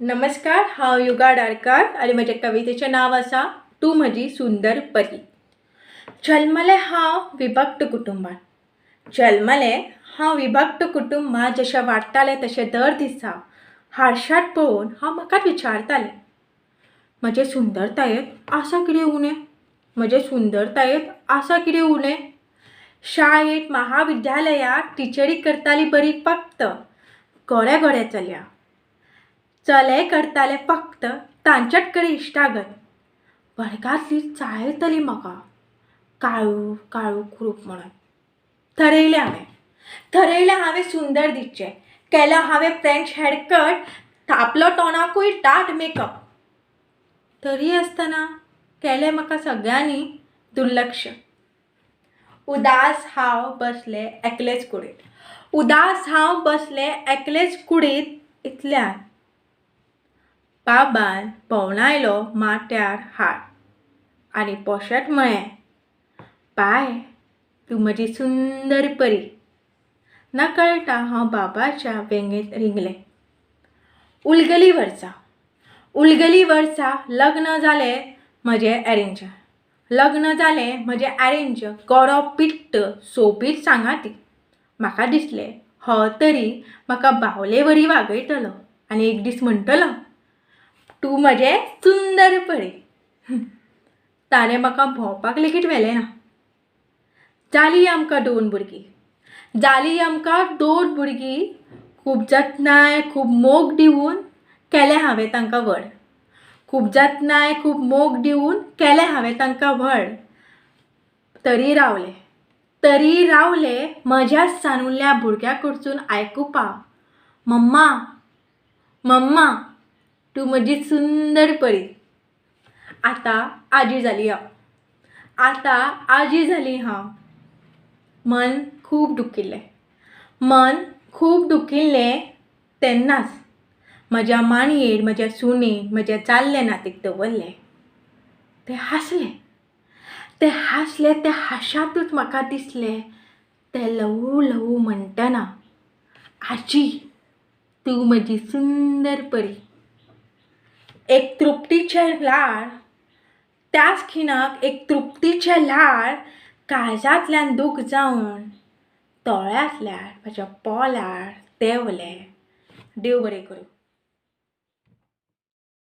नमस्कार, हांव युगा डारकार आनी म्हज्या कवितेचें नांव आसा तूं म्हजी सुंदर परी. जल्मलें हांव विभक्त कुटुंबांत, जल्मलें हांव विभक्त कुटुंबांत. जशें वाडटालें तशें दर दिसा हारशांत पळोवन हांव म्हाकाच विचारतालें, म्हजे सुंदरतायेंत आसा कितें उणें, म्हजे सुंदरतायेंत आसा कितें उणें. शाळेंत महाविद्यालयांत टिचरी करताली बरी फक्त गोऱ्या गोऱ्या चलयां, चले करताले फक्त तांच्याच कडेन इश्टागत. वर्गांतली चाळयताली म्हाका काळू काळू कुरूप म्हणून. थरयलें हांवें, थरयलें हांवें सुंदर दिसचें. केलो हांवें फ्रेंच हेअरकट, थापलो तोंडाकूय दाट मेकअप. तरी आसतना केलें म्हाका सगळ्यांनी दुर्लक्ष. उदास हांव बसलें एकलेच कुडींत, उदास हांव बसलें एकलेच कुडींत. इतल्यान बाबान भोंवणायलो माथ्यार हात आनी पोशेत म्हळें, बाय तूं म्हजी सुंदर परी. नकळटां हांव बाबाच्या वेंगेंत रिंगलें. उलगली वर्सां, उलगली वर्सां, लग्न जालें म्हजें एरेंज, लग्न जालें म्हजें एरेंज. गोरो पिट्ट सोबीत सांगाती. म्हाका दिसलें हो तरी म्हाका बावले वरी वागयतलो आनी एक दीस म्हणटलो तूं म्हजें सुंदर परी. ताणें म्हाका भोंवपाक लेगीत व्हेलें ना. जालीं आमकां दोन भुरगीं, जालीं आमकां दोन भुरगीं. खूब जतनाय खूब मोग दिवन केलें हांवें तांकां व्हड, खूब जतनाय खूब मोग दिवन केलें हांवें तांकां व्हड. तरी रावलें, तरी रावलें म्हज्या सानुल्या भुरग्या कडसून आयकुपाक, मम्मा मम्मा तूं म्हजी सुंदर परी. आतां आजी जाली हांव, आतां आजी जाली हांव. मन खूब दुखिल्लें, मन खूब दुखिल्लें तेन्नाच म्हज्या मांडयेर म्हज्या सुनेन म्हज्या जाल्ले नातीक दवरलें. तें हांसलें, तें हांसलें, त्या हांशातूच म्हाका दिसलें तें ल्हवू ल्हवू म्हणटना, आजी तूं म्हजी सुंदर परी. एक तृप्तीचें ल्हार त्याच खिणाक, एक तृप्तीचें ल्हार काळजांतल्यान दूख जावन दोळ्यांतल्यान म्हज्या पोल्यार देंवलें. देव बरें करूं.